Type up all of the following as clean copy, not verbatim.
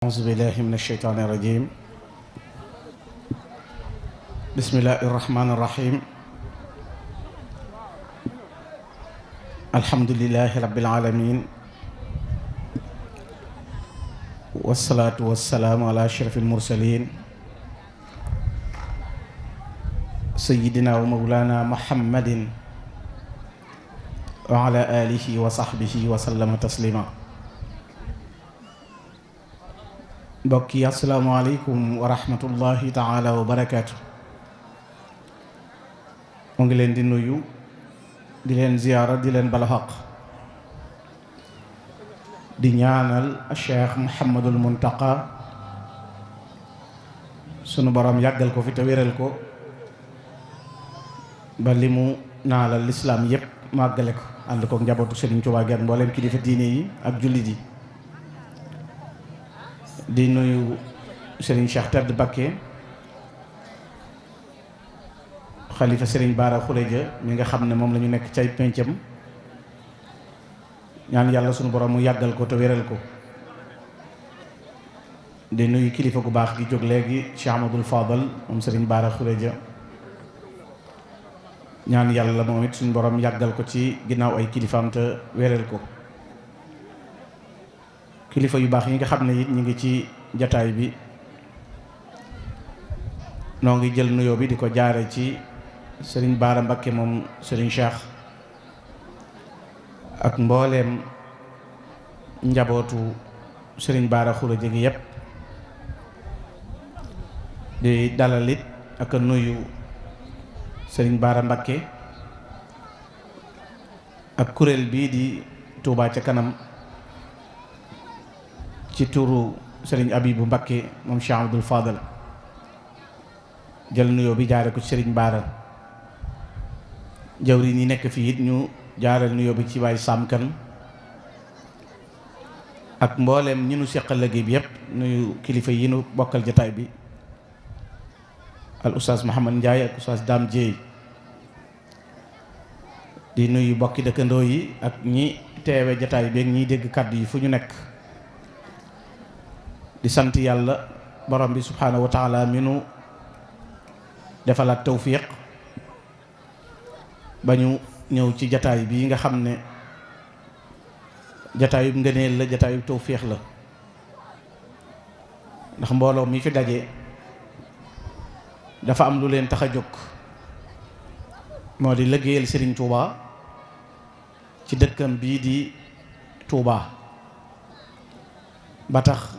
أعوذ بالله من الشيطان الرجيم. بسم الله الرحمن الرحيم. الحمد لله رب العالمين، والصلاة والسلام على أشرف المرسلين سيدنا ومولانا محمد وعلى آله وصحبه وسلم تسليما. mbokk yi asalaamaaleykum wa rahmatullahi taala wa barakaatu. mu ngi leen di nuyu, di leen ziyaara, di leen bala xaq, di ñaanal Cheikh Muhammadul Muntaqa sunu borom yàggal ko fi te wéral ko ba li mu naalal lislaam yépp màggale ko ànd ko njabootu Sëriñ Tuubaa ak mbooleem kilifa diine yi ak jullit yi. di nuyu Serigne Cheikh Tedd Bakke xalifa Serigne Bara Khourédia mi nga xam ne moom la ñu nekk cay pencam, ñaan yàlla sunu borom mu yàggal ko te wéral ko. di nuyu kilifa gu baax gi jóg léegi Cheikh Ahmadul Fadal moom Serigne Bara Khourédia, ñaan yàlla moom it suñu borom yàggal ko ci ginnaaw ay kilifaam te wéral ko. kilifa yu baax yi nga xam ne it ñu ngi ci jataay bi, noo ngi jël nuyoo bi di ko jaare ci Serigne Bara Mbakke moom Serigne Cheikh ak mbooleem njabootu Serigne Bara Khourédia gi yépp, di dalal it ak nuyu Serigne Bara Mbakke ak kuréel bii di Touba ca kanam ci turu Serigne Abibu Mbakke moom Cheikh Abdoul Fadal, jël nuyoo bi jaare ko ci Serigne Bara. jawriñ yi nekk fii it ñu jaareel nuyoo bi ci waay Samkan ak mbooleem ñi nu seqal liggéey bi yépp, nuyu kilifa yi nu bokkal jataay bi, al oustaz Mouhamad Ndiaye ak oustaz Dame Dieye. di nuyu bokki dëkkandoo yi ak ñi teewe jataay bi ak ñiy dégg kàddu yi fu ñu nekk. di sant yàlla borom bi subhaanahu wa taala mi nu defalaat tawfiq ba ñu ñëw ci jataay bii nga xam ne jataayub ngëneel la, jataayub tawfiq la. ndax mbooloo mi fi daje dafa am lu leen tax a jóg, moo di liggéeyal Serigne Touba ci dëkkam bii di Touba. ba tax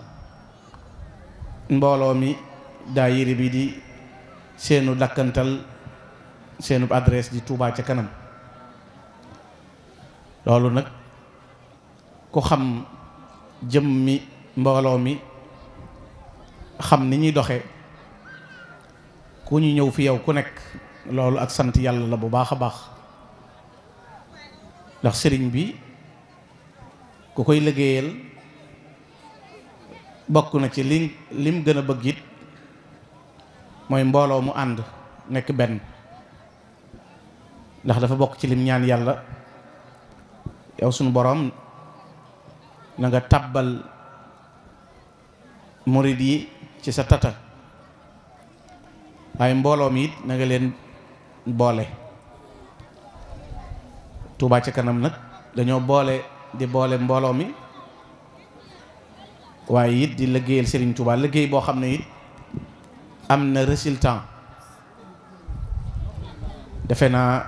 mbooloo mi daayira bi di seenu dakkantal, seenu adresse di Touba ca kanam. loolu nag ku xam jëmmi mbooloo mi, xam ni ñuy doxe, ku ñu ñëw fi yow ku nekk loolu ak sant yàlla la bu baax a baax. ndax sëriñ bi ku koy liggéeyal bokk na ci lim gën a bëgg it mooy mbooloo mu ànd nekk benn. ndax dafa bokk ci lim ñaan yàlla, yow sunu borom na nga tàbbal murid yi ci sa tata, waaye mbooloo mi it na nga leen boole. Touba ca kanam nag dañoo boole mbooloo mi, waaye it di liggéeyal Serigne Touba liggéey boo xam ne it am na résultat. defe naa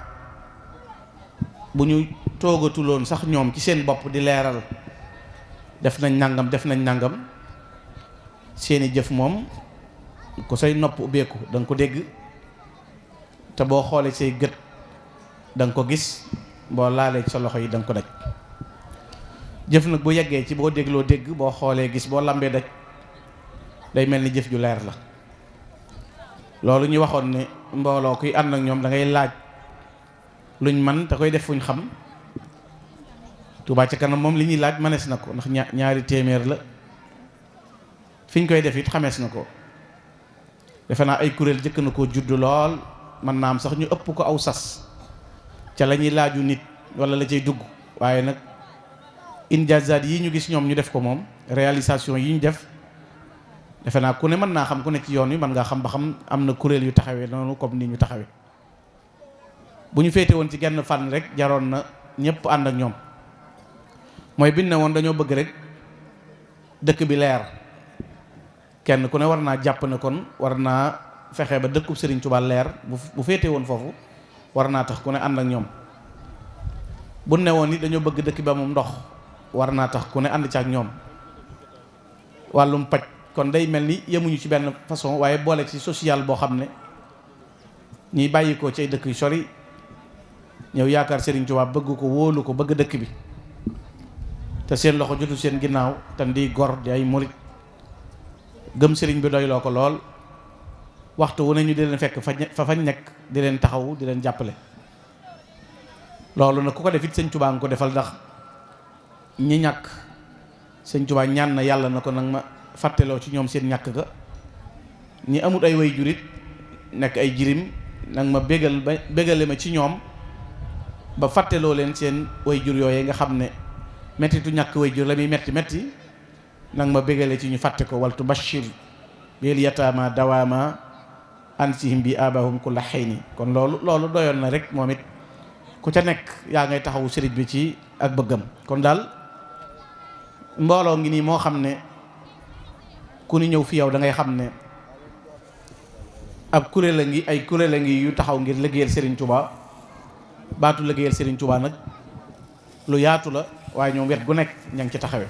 bu ñu toogatuloon sax ñoom ci seen bopp di leeral def nañ nangam, seeni jëf moom ku say nopp ubbeeku da nga ko dégg, te boo xoolee say gët da nga ko gis, boo laalee sa loxo yi da nga ko daj. jëf nag bu yeggee ci boo dégloo dégg, boo xoolee gis, boo lambee daj, day mel ni jëf ju leer la. loolu ñu waxoon ne mbooloo kuy ànd ak ñoom da ngay laaj luñ man te koy def fuñ xam. Touba ca kanam moom li ñuy laaj manees na ko, ndax ñaari téeméer la, fiñ koy def it xamees na ko. defe naa ay kuréel jëkk na koo judd lool, man naa am sax ñu ëpp ko aw sas ca la ñuy laaju nit wala la cay dugg. waaye nag injaazaat yi ñu gis ñoom ñu def ko moom, réalisation yi ñu def defe naa ku ne mën naa xam ku ne ci yoon wi mën ngaa xam ba xam am na kuréel yu taxawee noonu comme ni ñu taxawee. bu ñu féete woon ci genn fànn rek jaroon na ñëpp ànd ak ñoom, mooy biñ ne woon dañoo bëgg rek dëkk bi leer. kenn ku ne war naa jàpp ne kon war naa fexe ba dëkkub Serigne Touba leer bu féete woon foofu war naa tax ku ne ànd ak ñoom. bu ne woon ni dañoo bëgg dëkk bi amum ndox war naa tax ku ne ànd ci ak ñoom. wàllum paj kon day mel ni yemuñu ci benn façon waaye boole ci social boo xam ne ñiy bàyyi ko ci ay dëkk yu sori ñëw yaakaar Serigne Touba bëgg ko wóolu ko bëgg dëkk bi te seen loxo jotu seen ginnaaw te di gor di ay murit gëm sëriñ bi doyloo ko lool waxtu wu ne ñu di leen fekk fa fañ nekk di leen taxawu di leen jàppale. loolu nag ku ko def it sëñ Touba nga ko defal, ndax ñi ñàkk sëñ Touba ñaan na yàlla na ko nag ma fàtteloo ci ñoom seen ñàkk ga. ñi amut ay way jurit nekk ay jirim nag ma bégale ma ci ñoom ba fàtteloo leen seen way jur yooyee nga xam ne mettitu ñàkk way jur la muy metti nag ma bégale ci ñu fàtte ko. waltu bashir bil yataama dawaama ansihim bi abahum kulla xayni. kon loolu doyoon na rek moom it ku ca nekk yaa ngay taxawu sëriñ bi ci ak bëggam. kon daal mbooloo ngi nii moo xam ne ku ni ñëw fi yow da ngay xam ne ab kuréel a ngi ay kuréel a ngi yu taxaw ngir liggéeyal Serigne Touba. baatu liggéeyal Serigne Touba nag lu yaatu la waaye ñoom wet gu nekk ña ngi ci taxawee.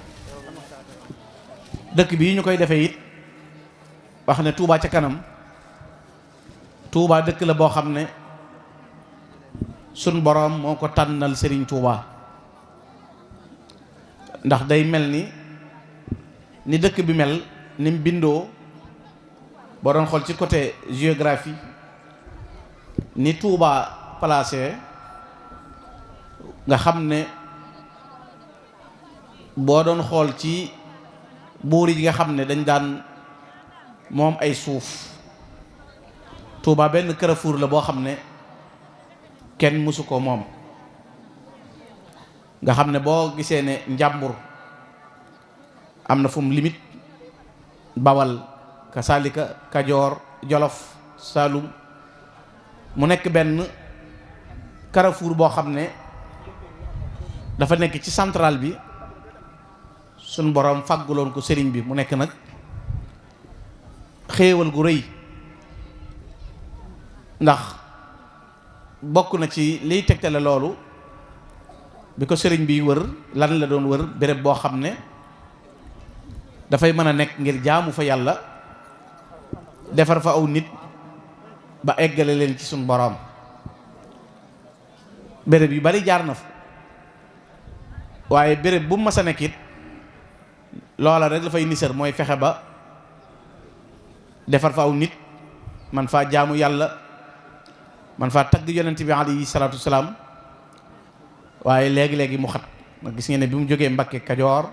dëkk bii ñu koy defee it wax ne Touba ca kanam. Touba dëkk la boo xam ne sun boroom moo ko tànnal Serigne Touba, ndax day mel ni dëkk bi mel ni mu bindoo boo doon xool ci côté géographie ni Touba placé nga xam ne boo doon xool ci buur yi nga xam ne dañ daan moom ay suuf. Touba benn carrefour la boo xam ne kenn mësu ko moom, nga xam ne boo gisee ne njàmbur am na fu mu limite, Bawal kasaalika, Kajoor, Jolof, Saalum, mu nekk benn carrefour boo xam ne dafa nekk ci central bi. suñ boroom fàgguloon ko sëriñ bi mu nekk nag xéewal gu rëy, ndax bokk na ci liy tegtale loolu bi ko sëriñ bi wër lan la doon wër béréb boo xam ne dafay mën a nekk ngir jaamu fa yàlla, defar fa aw nit ba eggale leen ci suñ boroom. béréb yu bari jaar na fa waaye béréb bu mu mas a nekk it loola rek dafay nisar mooy fexe ba defar fa aw nit man faa jaamu yàlla, man faa tagg yonent bi alayhi salaatu wasalaam. waaye léegi-léegi mu xat nga gis ngeen ne bi mu jógee Mbakke Kajoor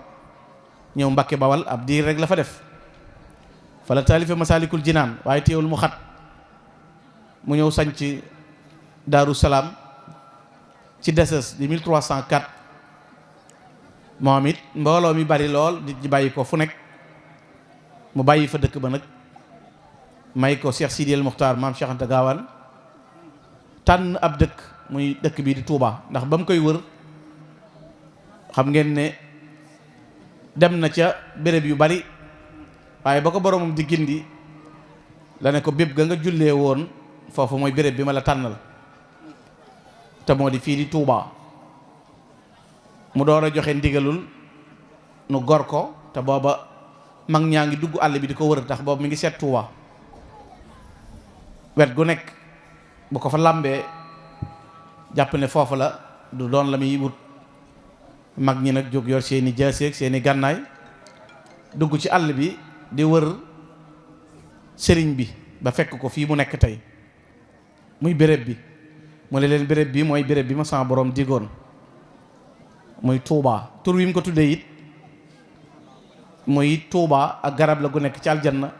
ñëw Mbakke Bawal ab diir rek la fa def, fa la taalife Masaalikul Jinaan, waaye teewul mu xat mu ñëw sañc Daaru Salaam ci deses di 1304. moom it mbooloo mi bari lool nit ñi bàyyi ko fu nekk mu bàyyi fa dëkk ba nag may ko Cheikh Sidi El Muxtaar maam Cheikh Anta Gaawaan tànn ab dëkk muy dëkk bii di Touba. ndax ba mu koy wër xam ngeen ne dem na ca béréb yu bari waaye ba ko boromam di gindi la ne ko bépp ga nga jullee woon foofu mooy béréb bi ma la tànnal te moo di fii di Touba. mu door a joxe ndigalul nu gor ko te booba mag ñaa ngi dugg àll bi di ko wër tax boobu mi ngi seet Touba. wet gu nekk bu ko fa làmbee jàpp ne foofu la du doon la muy wut. mag ñi nag jóg yor seeni jaaseeg seeni gànnaay dugg ci àll bi di wër sëriñ bi ba fekk ko fii mu nekk tey muy béréb bi. mu ne leen béréb bi mooy béréb bi ma sama borom digoon muy Touba. tur wi mu ko tuddee it muy Touba ak garab la gu nekk ci aljanna.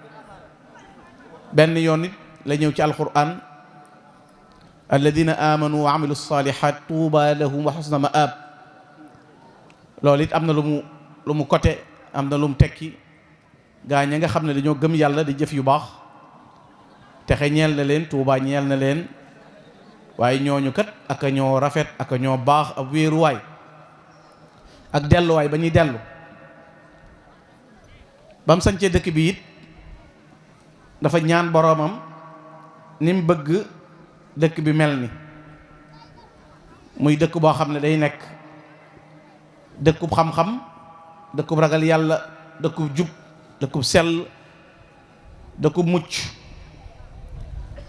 benn yoon it la ñëw ci alquran alladina amanu wa amilu salihat tuuba lahum wa xusna maab. loolu it am na lu mu côté am na lu mu tekki gaa ña nga xam ne dañoo gëm yàlla di jëf yu baax texe ñeel na leen, Tuubaa ñeel na leen. waaye ñooñu kat aka ñoo rafet aka ñoo baax ab wéeruwaay ak delluwaay ba ñuy dellu. ba mu sañcee dëkk bi it dafa ñaan boroomam ni mu bëgg dëkk bi mel ni muy dëkk boo xam ne day nekk dëkkub xam-xam, dëkkub ragal yàlla, dëkkub jub, dëkkub sell, dëkkub mucc.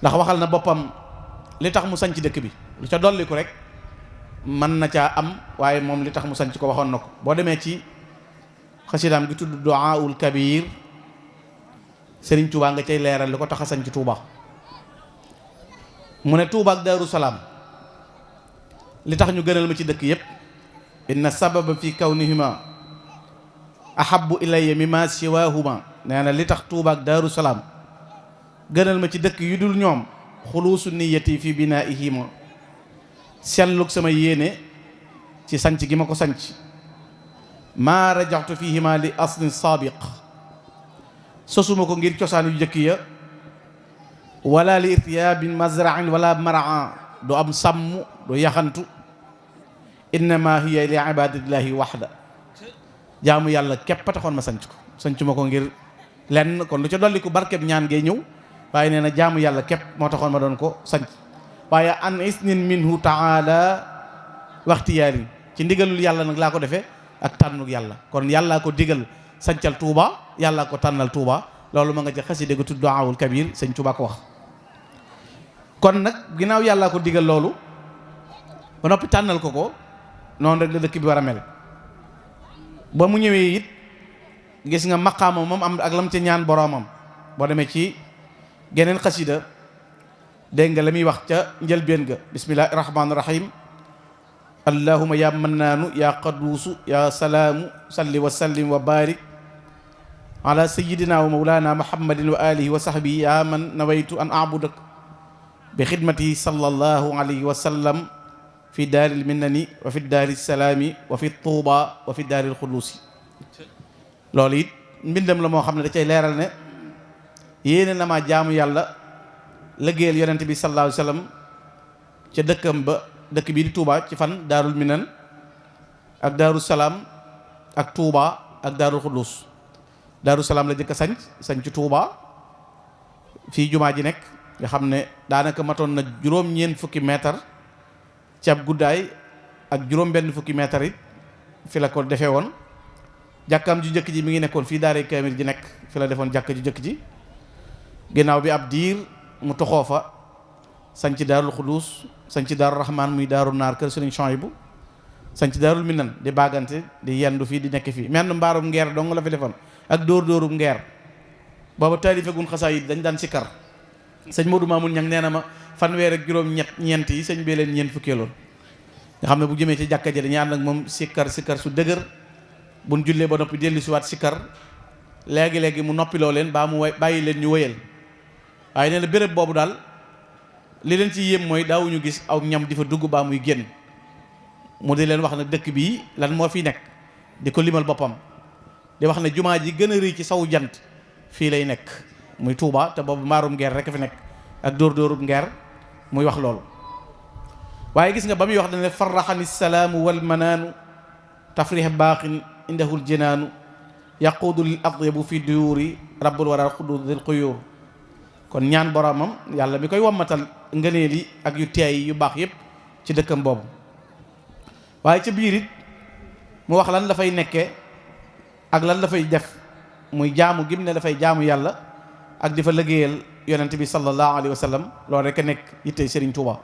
ndax waxal na boppam li tax mu sañc dëkk bi lu ca dolliku rek mën na caa am, waaye moom li tax mu sañc ko waxoon na ko. boo demee ci xasidaam gi tudd Du'aa'ul Kabiir, Sëriñ Tuubaa nga cay leeral li ko tax a sañc Tuubaa. mu ne Tuubaa ak Daaru Salaam li tax ñu gënal ma ci dëkk yépp, inna sababa fi kawnihima ahabbu ilayya mimma siwaahuma. nee na li tax Tuubaa ak Daaru Salaam gënal ma ci dëkk yu dul ñoom, xuluusu niyati fi binaa'ihima, sellug sama yéene ci sanc gi ma ko sanc. maa rajaxtu fihima li aslin saabiq, sosuma ko ngir cosaan yu jëkk ya, wala li irtiyaabin mazrain wala maraa, du am sàmm du yaxantu. innama hiya li ibadatillahi waxda, jaamu yàlla képp a taxoon ma sanc ko, sanc ma ko ngir lenn. kon lu ca dolli ko barkeb ñaan ngay ñëw, waaye nee na jaamu yàlla képp moo taxoon ma doon ko sanc. waaye an isnin minhu taala waxtiyaarin, ci ndigalul yàlla nag laa ko defee ak tànnuk yàlla. kon yàllaa ko digal sancal Tuuba, yàllaa ko tànnal Tuuba. loolu ma nga ci xasida gu tudd Du'aa'ul Kabiir, sëñ Tuuba ko wax. kon nag ginnaaw yàllaa ko digal loolu ba noppi tànnal ko ko, noonu rek la dëkk bi war a mel. ba mu ñëwee it gis nga maqaama moom am ak lam ca ñaan boroomam. boo demee ci geneen xasida dégg nga la muy wax ca njëlbéen ga, bismillahi rahmaani rahim. allahumma ya mannaanu ya qaduusu ya salaamu salli wa sallim wa barik ala sayyidina wa mawlana muhammadin wa alihi wa sahbihi ya man nawaytu an abudak bi xidmati sallallahu alayhi wa sallam fi daaril minnani wa fi daaril salaami wa fi tuuba wa fi daaril xuluusi. loolu it mbindam la moo xam ne da cay leeral ne yéene na maa jaamu yàlla liggéeyal yonente bi sallallahu alayhi wa sallam ca dëkkam ba, dëkk bii di Touba ci fan daarul minan ak daaru salaam ak Touba ak daarul xudus. daaru salaam la jëkk a sañ ci Touba fii jumaa ji nekk, nga xam ne daanaka matoon na juróom-ñeent fukki mètre ci ab guddaay ak juróom-benn fukki mètre it fi la ko defee woon. jàkkaam ju njëkk ji mi ngi nekkoon fii daare kaamil ji nekk, fi la defoon jàkk ju njëkk ji. ginnaaw bi ab diir mu toxoo fa sañ ci daarul xudus, sañ ci daaru rahmaan muy daaru naar kër Sëriñ Suhaybu, sañ ci daarul minan di baagante di yendu fii di nekk fii. menn mbaarum ngeer dong la fi defoon ak dóorum ngeer. booba taalifegun xasaayid dañ daan sikkar. sëñ Modou Mamoun Ñang nee na ma fanweer ak juróom ñeent yi sëñ bee leen ñeent fukkeeloon. nga xam ne bu jëmee ci jàkka ji dañuy ànd ak moom sikkar su dëgër. buñ jullee ba noppi dellu siwaat sikkar, léegi-léegi mu noppiloo leen baa mu bàyyi leen ñu wëyal. waaye nee na béréb boobu daal li leen ci yéem mooy daawuñu gis aw ñam di fa dugg baa muy génn. mu di leen wax ne dëkk bii lan moo fi nekk, di ko limal boppam, di wax ne jumaa ji gën a rëy ci sawu jant fii lay nekk muy Touba, te boobu maarum ngeer rek fi nekk ak dóorub ngeer. muy wax loolu. waaye gis nga ba muy wax ne farraxani salaamu wal manaanu tafrix baaxin indahul jinaanu yaquudu lil atyabu fi duyuuri rabbul wara xudud dil quyuur. kon ñaan boromam yàlla mi koy wammatal ngëneel yi ak yu teey yu baax yépp ci dëkkam boobu. waaye ca biir it mu wax lan dafay nekke ak lan dafay def, muy jaamu gim ne dafay jaamu yàlla ak di fa liggéeyal yonent bi sallallahu alayhi wa sallam. loolu rek a nekk yittey Serigne Touba.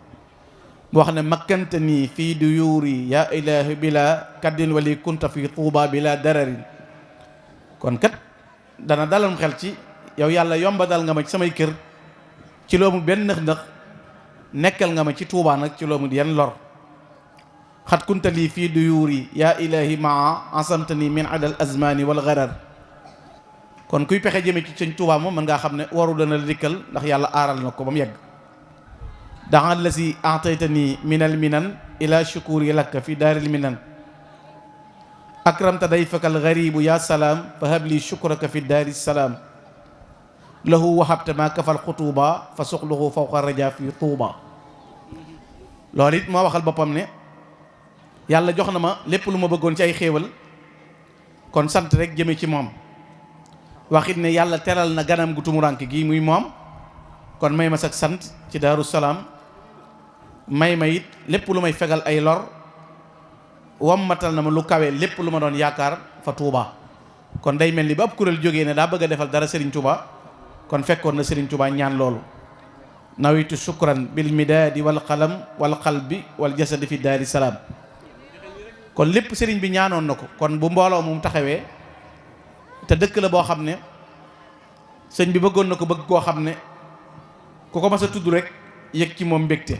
mu wax ne makkante nii fii duyuuri yaa ilaahi bila kaddin wali kunta fi Touba bila dararin. kon kat dana dalal xel ci yow yàlla yomba dal nga ma ci samay kër ci loomu benn nëx-nëx, nekkal nga ma ci Touba nag ci loomu yenn lor. xat kunta lii fii duyuuri yaa ilaahi maa asamtani min adal azmani wal gharar. kon kuy pexe jëme ci sëñ Touba moom mën ngaa xam ne waru dana la dikkal, ndax yàlla aaral na ko ba mu yegg. daxal la si ataytani minal minan ila shukuri lakka fi daaril minan akramta dayfaka algaribu ya salaam fa habli shukraka fi daari salaam lahu wahabta ma kafal xutuuba fa suxluhu fawqa raja fi tuuba. loolu it moo waxal boppam ne yàlla jox na ma lépp lu ma bëggoon ci ay xéewal kon sant rek jëme ci moom. waxit ne yàlla teral na ganam gu tumurank gi muy moom, kon may ma sag sant ci daaru salaam. may ma it lépp lu may fegal ay lor, wammatal na ma lu kawe lépp lu ma doon yaakaar fa Touba. kon day mel ni ba ab kuréel jógee ne daa bëgg a defal dara Serigne Touba, kon fekkoon na Serigne Touba ñaan loolu. nawitu shukran bil midaadi wal qalam wal qalbi wal jasadi fi daari salaam. kon lépp Serigne bi ñaanoon na ko. kon bu mbooloo moom taxawee te dëkk la boo xam ne sëñ bi bëggoon na ko bëgg koo xam ne ku ko mas a tudd rek yëg ci moom mbégte.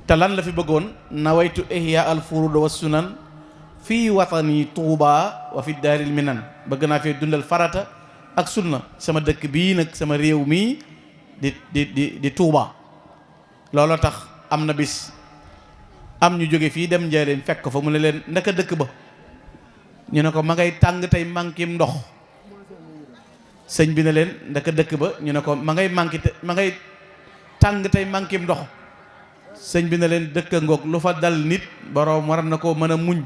te lan la fi bëggoon nawaytu ihya al furud wa sunan fii watani Touba wa fi daaril minan. bëgg naa fee dundal farata ak sunna sama dëkk bii nag sama réew mii di Touba. looloo tax am na bis am ñu jóge fii dem njaareem fekk ko fa mu ne leen ndaka dëkk ba, ñu ne ko ma ngay tàng tey manquim ndox. sëñ bi ne leen ndaka dëkk ba, ñu ne ko ma ngay tàng tey manquim ndox. sëñ bi ne leen dëkk ngoog lu fa dal nit boroom war na koo mën a muñ,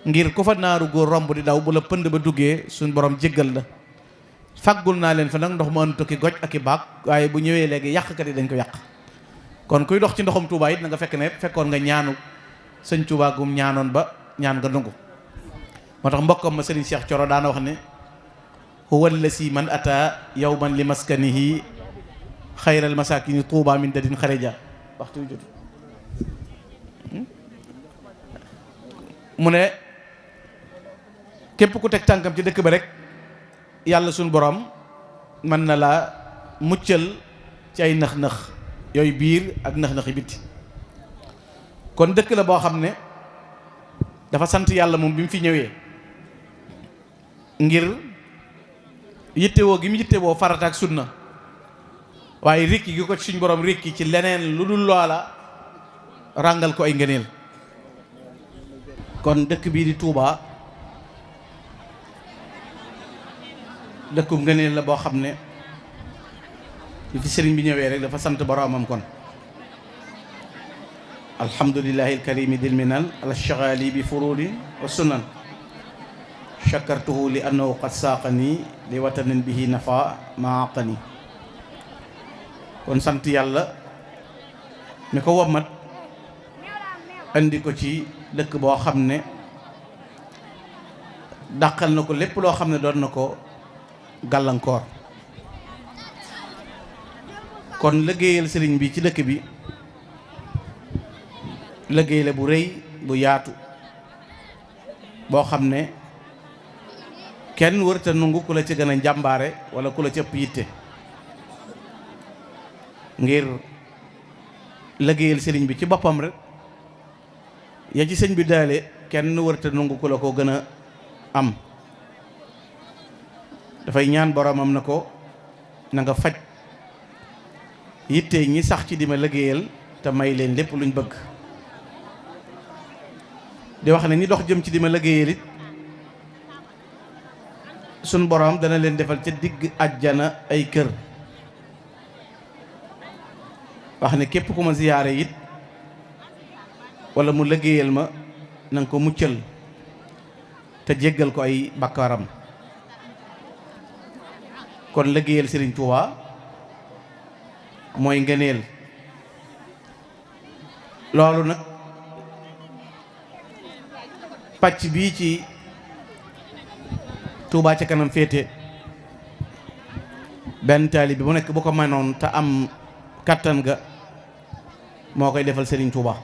ngir ku fa naaru góor romb di daw bu la pënd ba duggee suñ borom jéggal la. faggul naa leen fa nag ndox mu ëntu ki goj ak i baag, waaye bu ñëwee léegi yàqkat yi dañ ko yàq. kon kuy dox ci ndoxum Touba it na nga fekk ne fekkoon nga ñaanu sëñ Touba gum ñaanoon ba ñaan nga nungu. moo tax mbokkam ma Serigne Cheikh Thioro daana wax ne huwa allasi man ata yawman li maskanihi xayral masakini Touba min dadin xareja. waxtu wi jot mu ne képp ku teg tànkam ci dëkk ba rek yàlla suñ borom mën na laa muccal ci ay nëx-nëx yooyu biir ak nëx-nëxi bitti. kon dëkk la boo xam ne dafa sant yàlla moom bi mu fi ñëwee ngir yittewoo gi mu yittewoo farata ak sunna, waaye rikki gi ko suñ borom rikki ci leneen lu dul loola ràngal ko ay ngëneel. kon dëkk bii di Touba dëkku ngëneel la boo xam ne li fi sëriñ bi ñëwee rek dafa sant boroomam. kon alhamdulillahi alkarimi dil minal ala shagali bi furudi wa sunan shakartuhu li annahu qad saaqani li watanin bihi nafa maaqani. kon sant yàlla mi ko wommat andi ko ci dëkk boo xam ne dàqal na ko lépp loo xam ne doon na ko gàllankoor. kon liggéeyal sëriñ bi ci dëkk bi liggéey la bu rëy bu yaatu boo xam ne kenn wërta nungu ku la ci gën a njàmbaare wala ku la ci ëpp yitte. ngir liggéeyal sëriñ bi ci boppam rek ya ci sëñ bi daale kenn wërta nungu ku la ko gën a am. dafay ñaan boromam na ko na nga faj yitte ñi sax ci di ma liggéeyal te may leen lépp luñ bëgg. di wax ne ñi dox jëm ci di ma liggéeyal it suñ borom dana leen defal ca digg àjjana ay kër. wax ne képp ku ma ziyaare it wala mu liggéeyal ma na nga ko muccal te jéggal ko ay bakkaaram. kon liggéeyal Serigne Touba mooy ngëneel. loolu nag pàcc bii ci Touba ca kanam féete benn taali bi bu nekk bu ko mënoon te am kattan ga moo koy defal Serigne Touba.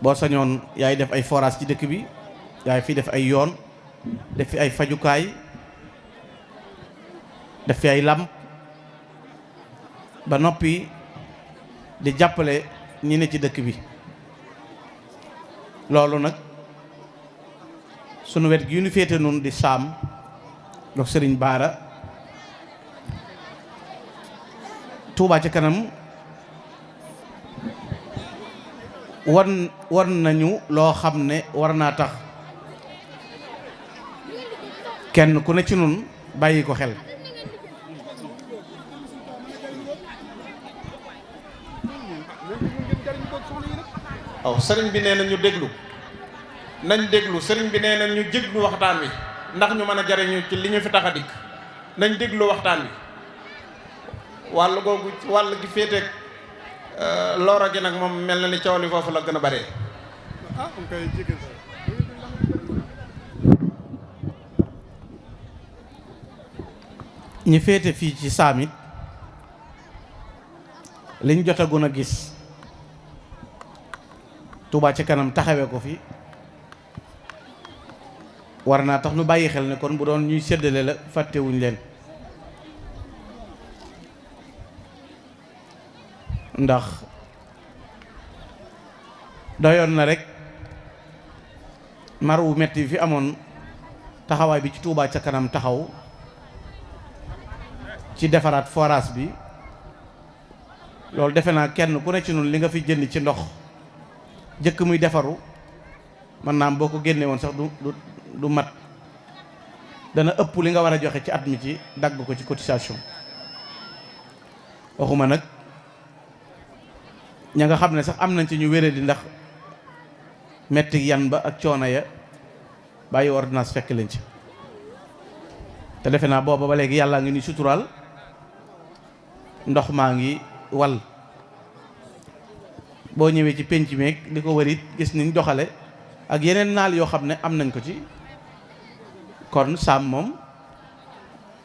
boo sañoon yaay def ay forage ci dëkk bi, yaay fi def ay yoon, def fi ay fajukaay, def fi ay làmp, ba noppi di jàppale ñi ne ci dëkk bi. loolu nag sunu wet gi ñu féete noonu di saam dox Serigne Bara, Touba ca kanam wan nañu loo xam ne war naa tax kenn ku ne ci nun bàyyi ko xel. waaw sëriñ bi nee na ñu déglu nañ déglu sëriñ bi nee na ñu jéglu waxtaan wi ndax ñu mën a jariñu ci li ñu fi tax a dikk nañ déglu waxtaan wi. wàll googu wàll gi féeteeg loora gi nag moom mel na ni coow li foofu la gën a bare. ñi féete fii ci saamit liñ jotagun a gis Touba ci kanam taxawee ko fi war naa tax nu bàyyi xel ne kon bu doon ñuy séddale la fàttewuñ leen, ndax doyoon na rek mar wu metti fi amoon taxawaay bi ci Touba ca kanam taxaw ci defaraat forage bi. loolu defe naa kenn ku ne ci noonu li nga fi jënd ci ndox jëkk muy defaru man naam boo ko génne woon sax du mat, dana ëpp li nga war a joxe ci at mi ci dagg ko ci cotisation. waxuma nag ña nga xam ne sax am nañ ci ñu wéradi ndax metti yan ba ak coono ya bàyyi ordonnance fekk leen ci. te defe naa booba ba léegi yàllaa ngi ni suturaal, ndox maa ngi wal. boo ñëwee ci penc meeg li ko wërit gis niñ doxale ak yeneen naal yoo xam ne am nañ ko ci. kon saam moom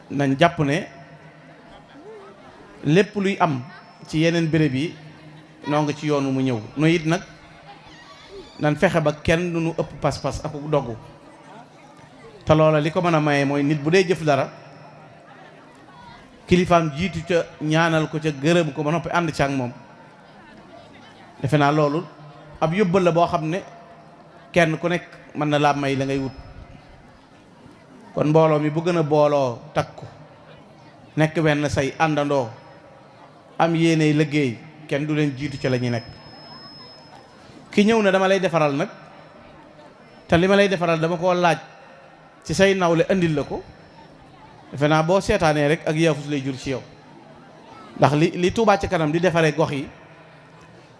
nañ jàpp ne lépp luy am ci yeneen béréb yi noo nga ci yoonu mu ñëw no it nag nan fexe ba kenn du nu ëpp pas-pas ak doggu. te loola li ko mën a maye mooy nit bu dee jëf dara kilifaam jiitu ca ñaanal ko ca gërëm ko ba noppi ànd ca ak moom. defe naa loolu ab yóbbal la boo xam ne kenn ku nekk mën na laa may la ngay wut. kon mbooloo mi bu gën a booloo takku nekk wenn say àndandoo am yéeney liggéey kenn du leen jiitu ca la ñuy nekk. ki ñëw ne dama lay defaral nag te li ma lay defaral dama koo laaj ci say nawle andil la ko, defe naa boo seetaanee rek ak yaafus lay jur ci yow. ndax li Touba ca kanam di defaree gox yi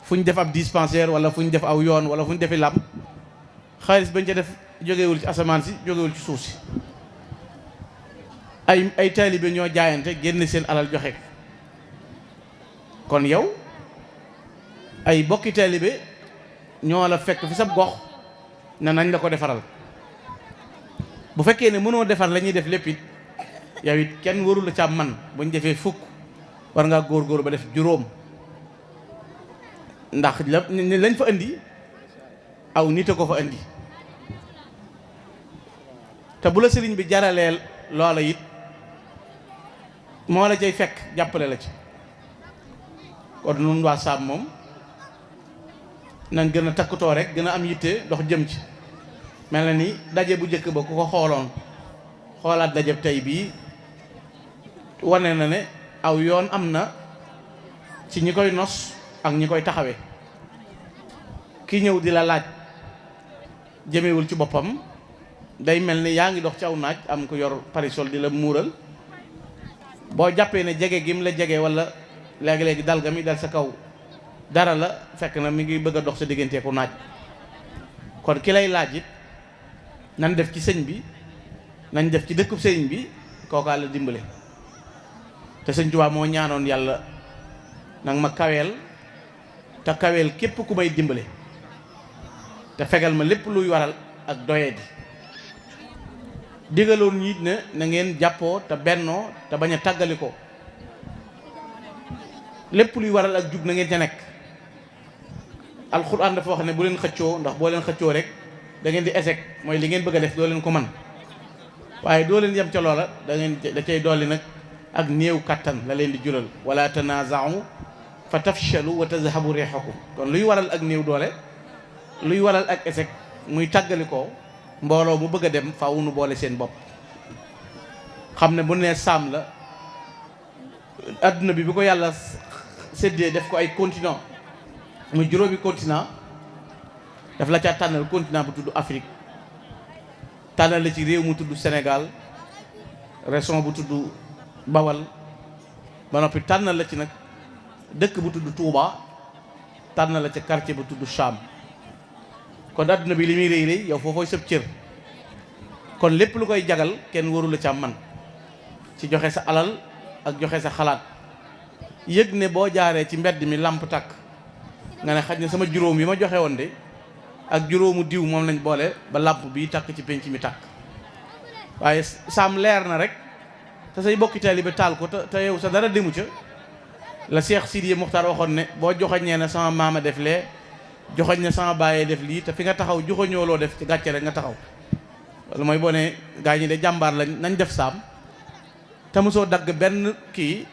fu ñu def ab dispensaire wala fu ñu def aw yoon wala fu ñu defi làmp xaalis bañ ca def jógewul ci asamaan si jógewul ci suuf si. ay taalibe ñoo jaayante génn seen alal joxe. kon yow ay bokki taalibe ñoo la fekk fi sab gox ne nañ la ko defaral. bu fekkee ne mënoo defar la ñuy def lépp it yow it kenn warul la ca man buñ defee fukk war ngaa góor ba def juróom. ndax lañ fa indi aw nit a ko fa indi. te bu la sëriñ bi jaraleel loola it moo la cay fekk jàppale la ci. kon nun waa saam moom nañ gën a takkutoo rek gën a am yitte dox jëm ci. mel na ni daje bu njëkk ba ku ko xooloon xoolaat daje tey bii wane na ne aw yoon am na ci ñi koy nos ak ñi koy taxawee. ki ñëw di la laaj jëmewul ci boppam day mel ni yaa ngi dox ci aw naaj am ko yor parasol di la muural. boo jàppee ne jege gim la jege wala léegi-léegi dal ga mi dal sa kaw dara la fekk na mi ngi bëgg a dox sa digganteeku naaj. kon ki lay laaj it nan def ci sëñ bi nañ def ci dëkkub sëñ bi kookaa la dimbale. te sëñ Tuubaa moo ñaanoon yàlla nag ma kaweel te kaweel képp ku may dimbale te fegal ma lépp luy waral ak doye di digaloon ñi ne na ngeen jàppoo te bennoo te bañ a tàggali ko. lépp luy waral ak jub na ngeen ca nekk. alxuraan dafa wax ne bu leen xëccoo ndax boo leen xëccoo rek da ngeen di échec mooy li ngeen bëgg a def doo leen ko man waaye doo leen yem ca loola da cay dolli nag ak néew kattan la leen di jural. wala tanaaza'u fa tafshalu wa tazhabu riihukum. kon luy waral ak néew doole luy waral ak échec muy tàggali ko mbooloo mu bëgg a dem faaw nu boole seen bopp. xam ne bu nee saam la adduna bi bu ko yàlla séddee def ko ay continent muy juróomi continent daf la caa tànnal continent bu tudd Afrique, tànnal la ci réew mu tudd Sénégal, région bu tudd Bawal, ba noppi tànnal la ci nag dëkk bu tudd Touba, tànnal la ca quartier bu tudd Cham. kon adduna bi li muy rëy rëy yow foofooy sëb cër. kon lépp lu koy jagal kenn waru la ca man ci joxe sa alal ak joxe sa xalaat. yëg ne boo jaaree ci mbedd mi làmp tàkk nga ne xaj na sama juróom yi ma joxe woon de ak juróomu diw moom lañ boole ba làmp bii tàkk ci penc mi tàkk. waaye saam leer na rek te say bokki taalibe taal ko te yow sa dara demu ca. la Cheikh Sidiye Muxtaar waxoon ne boo joxoñee ne sama maama def lee joxoñ ne sama baayee def lii te fi nga taxaw joxoñoo loo def ci gàcce rek nga taxaw. loolu mooy boo ne gaa ñi de jàmbaar lañ nañ def saam te mosoo dagg benn kii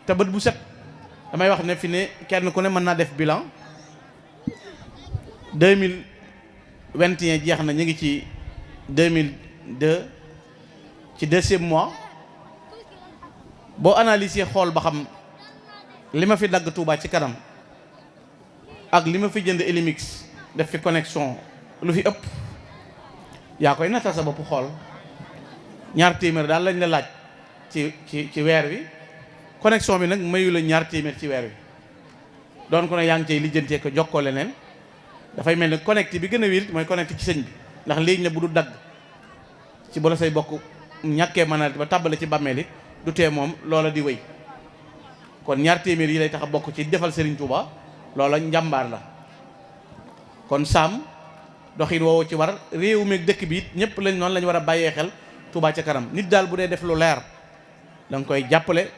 te bët bu set damay wax ne fi ne kenn ku ne mën naa def bilan 2021 jeex na ñu ngi ci 2002 ci 2e mois boo analyser xool ba xam li ma fi dagg Touba ci kanam ak li ma fi jënd Elimix def fi connexion lu fi ëpp yaa koy natta sa bopp xool. 200 daal lañ la laaj ci weer wi connexion bi nag mayu la 200 ci weer wi doon ko ne yaa ngi cay lijjantee ko jokkoo leneen dafay mel ni connecté bi gën a wér mooy connecté ci sëñ bi ndax léegi ne bu du dagg ci bu la say bokk ñàkkee mën a ba tàbbale ci bàmmeel it du tee moom loola di wéy. kon 200 yi lay tax a bokk ci defal Serigne Touba loola njàmbaar la. kon saam doxin woowu ci war réew mi dëkk bi it ñëpp lañ noonu lañ war a bàyyee xel Touba ca kanam. nit daal bu dee def lu leer da nga koy jàppale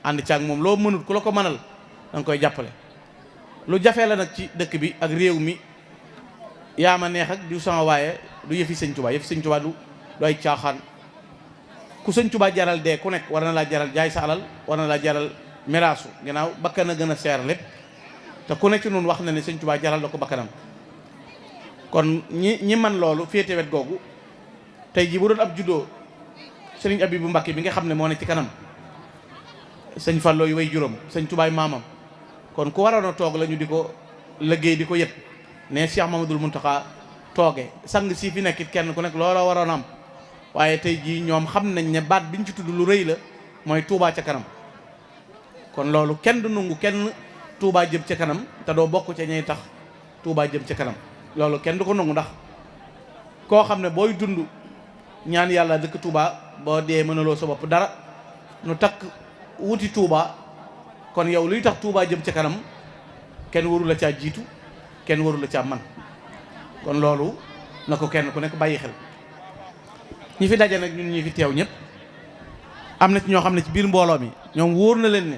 ànd caag moom loo mënut ku la ko mënal da nga koy jàppale. lu jafe la nag ci dëkk bi ak réew mi yaa ma neex ak du sama waaye du yëfi sëñ Touba yëfi sëñ Touba du ay caaxaan. ku sëñ Touba jaral dee ku nekk war na laa jaral jaay sa alal war na laa jaral miraasu ginnaaw bakkan a gën a seer lépp te ku nekk ci noonu wax na ne sëñ Touba jaral la ko bakkanam. kon ñi man loolu féete wet googu tey jii bu doon ab juddoo sëriñ Abibu Mbàkke bi nga xam ne moo ne ci kanam sëñ Fallou yi way juróom sëñ Touba maamam kon ku waroon a toog la ñu di ko liggéey di ko yët ne Cheikh Mamadou Mountakha tooge sang si fi nekkit kenn ku nekk loola waroon am. waaye tey jii ñoom xam nañ ne baat biñ ci tudd lu rëy la mooy Touba ca kanam. kon loolu kenn du nangu kenn Touba jëm ca kanam te doo bokk ca ñay tax Touba jëm ca kanam loolu kenn du ko nangu ndax koo xam ne booy dund ñaan yàlla dëkk Touba boo dee mënaloo sa bopp dara nu takk wuti Touba kon yow luy tax Touba jëm ca kanam kenn waru la caa jiitu kenn waru la caa man kon loolu na ko kenn ku nekk bàyyi xel. ñi fi daje nag ñun ñi fi teew ñëpp am na ci ñoo xam ne ci biir mbooloo mi ñoom wóor na leen ne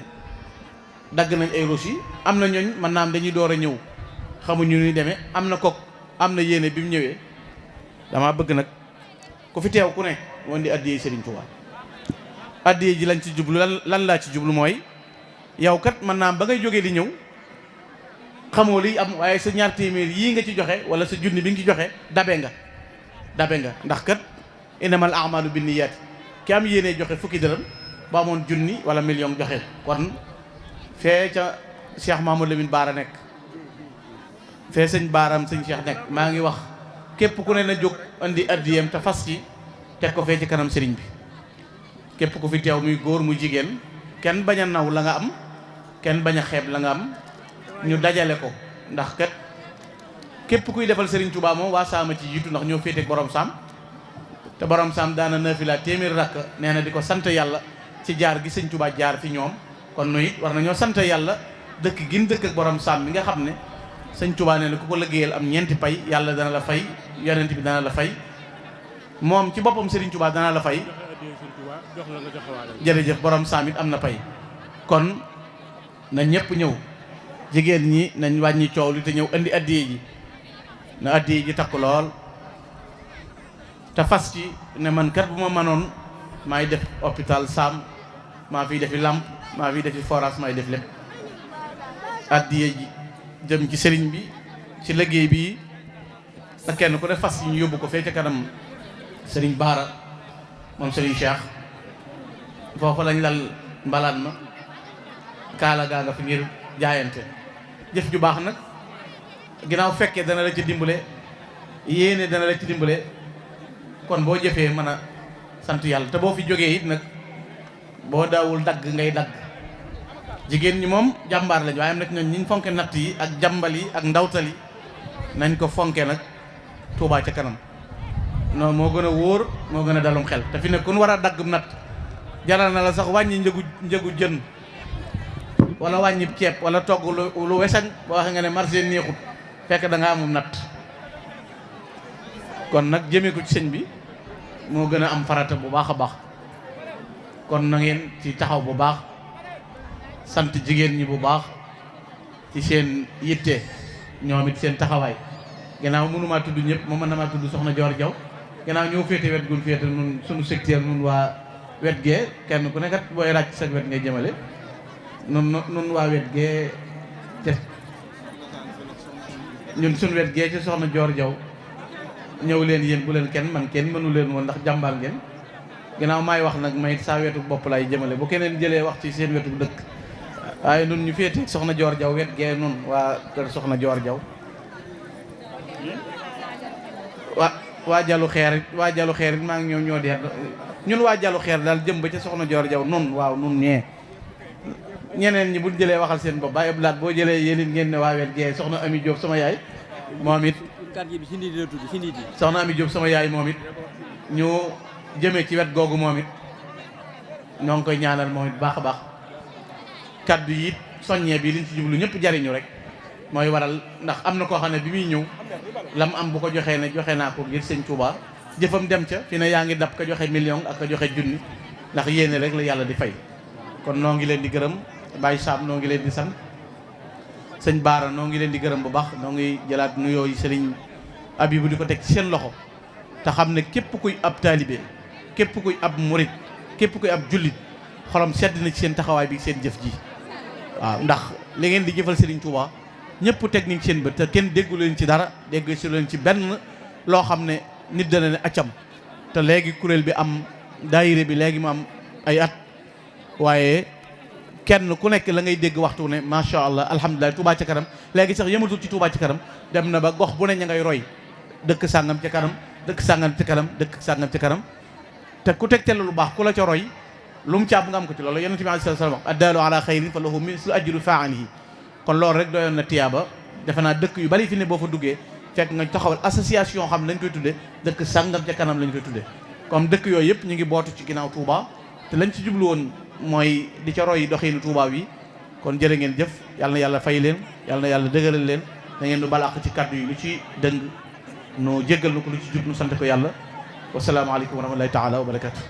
dagg nañ ay rosi am na ñooñ mën naa am dañuy door a ñëw xamuñu ñuy demee am na kook am na yéene bi mu ñëwee dama bëgg nag ku fi teew ku ne woon di addiyee Serigne Touba. addiyee ji lañ ci jublu lan laa ci jublu mooy yow kat mën naa am ba ngay jógee di ñëw xamoo liy am waaye sa 200 yii nga ci joxe wala sa junni bi nga ci joxe dabe nga ndax kat innamal a'malu binniyaat ki am yéene joxe fukki dërëm ba amoon junni wala million joxe kon fee ca Cheikh Mamadou Lamine Baara nekk fee sëñ Baaram sëñ Cheikh nekk maa ngi wax képp ku ne na jóg andi addiyem te fas ci teg ko fee ci kanam sëriñ bi. képp ku fi teew muy góor muy jigéen kenn bañ a naw la nga am kenn bañ a xeeb la nga am ñu dajale ko ndax kat képp kuy defal Serigne Touba moom waa saama ci jiitu ndax ñoo féeteeg borom saam te borom saam daana nafila téeméer rakk nee na di ko sant yàlla ci jaar gi sëñ Touba jaar fi ñoom kon nu it war nañoo sant yàlla dëkk gin dëkk ak borom saam bi nga xam ne sëñ Touba nee na ku ko liggéeyal am ñeenti pay yàlla dana la fay yonent bi dana la fay moom ci boppam Serigne Touba dana la fay jërëjëf borom saam it am na pay kon na ñëpp ñëw jigéen ñi nañ wàññi coow li te ñëw indi addiye ji na addiye ji takku lool te fas ci ne man kat bu ma mënoon maay def hôpital Sam maa fiy defi lamp maa fiy defi forage maay def lépp addiye ji jëm ci sëriñ bi ci liggéey bi te kenn ku ne fas yi ñu yóbbu ko fee ca kanam sëriñ Baara moom sëriñ Cheikh foofu lañ lal mbalaan ma kaala gaa nga fi ngir jaayante jëf ju baax nag ginnaaw fekkee dana la ci dimbale yéene dana la ci dimbale kon boo jëfee mën a sant yàlla te boo fi jógee it nag boo daawul dagg ngay dagg. jigéen ñi moom jàmbaar lañ waaye am na ñi ñu fonke natt yi ak jàmbal yi ak ndawtal yi nañ ko fonke nag Touba ca kanam non moo gën a wóor moo gën a dalum xel te fi ne kun war a dagg natt jaral na la sax wàññi njëgu jën wala wàññi ceeb wala togg lu wesañ boo waxee nga ne marché neexut fekk da nga amum natt kon nag jëmee ko ci sëñ bi moo gën a am farata bu baax a baax kon na ngeen ci taxaw bu baax sant jigéen ñi bu baax ci seen yitte ñoom it seen taxawaay gannaaw mënumaa tudd ñëpp moom mën na maa tudd soxna Joor Jaw gannaaw ñoo féete wet gun féete nun suñu secteur nun waa wet gee kenn ku nekkat booy ràcc sa wet ngay jëmale nun waa wet gee te ñun suñu wet gee ci soxna Joor Jaw ñëw leen yéen bu leen kenn man kenn mënu leen woon ndax jàmbaar ngeen gannaaw maay wax nag may saa wetu bopp laay jëmale bu keneen jëlee wax ci seen wetu dëkk waaye nun ñu féete soxna Joor Jaw wet gee nun waa kër soxna Joor Jaw waa jalu xeer it maa ngi ñëw ñoo dee ñun waa jalu xeer daal jëm ba ca soxna Joor Jaw nun waaw nun ñee ñeneen ñi buñ jëlee waxal seen bopp Baye Abdoulaye boo jëlee yéen it ngeen ne waa wet gee soxna Ami Diop sama yaay moom it soxna Ami Diop sama yaay moom it ñu jëmee ci wet googu moom it ñoo ngi koy ñaanal moom it baax a baax kaddu yi it soññee bi liñ ci jublu ñëpp jariñu rek mooy waral ndax am na koo xam ne bi muy ñëw lam am bu ko joxee ne joxe naa ko ngir sëñ Touba jëfam dem ca fi ne yaa ngi dab ka joxe million ak ka joxe junni ndax yéene rek la yàlla di fay kon noo ngi leen di gërëm Baye Sam noo ngi leen di sant sëñ Baara noo ngi leen di gërëm bu baax noo ngi jëlaat nuyoo yi sëriñ Abibu di ko teg ci seen loxo te xam ne képp kuy ab taalibe képp kuy ab murit képp kuy ab jullit xolam sedd na ci seen taxawaay bi seen jëf ji waaw ndax li ngeen di jëfal sëriñ Touba ñëpp teg nañ seen bët te kenn déggu leen ci dara déggu si leen ci benn loo xam ne nit dana ne accam te léegi kuréel bi am daayire bi léegi mu am ay at waaye kenn ku nekk la ngay dégg waxtu ne macha allah alhamdulilah Touba ca kanam léegi sax yëmatul ci Touba ca kanam dem na ba gox bu ne ña ngay roy dëkk sàngam ca kanam dëkk sàngam ca kanam dëkk sàngam ca kanam te ku tegtal lu baax ku la ca roy lu mu càab nga am ko ci loolu yonent bi alayhi salaam addaalu ala xayrin fa lahu mislu ajru faa'ilihi kon loolu rek doyoon na tiyaaba defe naa dëkk yu bari fi ne boo fa duggee fekk nga taxawal association xam lañ koy tudde dëkk sàngam ca kanam lañ koy tudde comme dëkk yooyu yëpp ñu ngi bootu ci ginnaaw Touba te lañ ci jublu woon mooy di ca roy doxiinu Touba wi kon jërë ngeen jëf yàlla na yàlla fay leen yàlla na yàlla dëgëral leen da ngeen nu balaq ci kaddu yi lu ci dëng nu jéggal nu ko lu ci jub nu sant ko yàlla wasalaamaaleykum wa rahmatullahi taala wa barakatu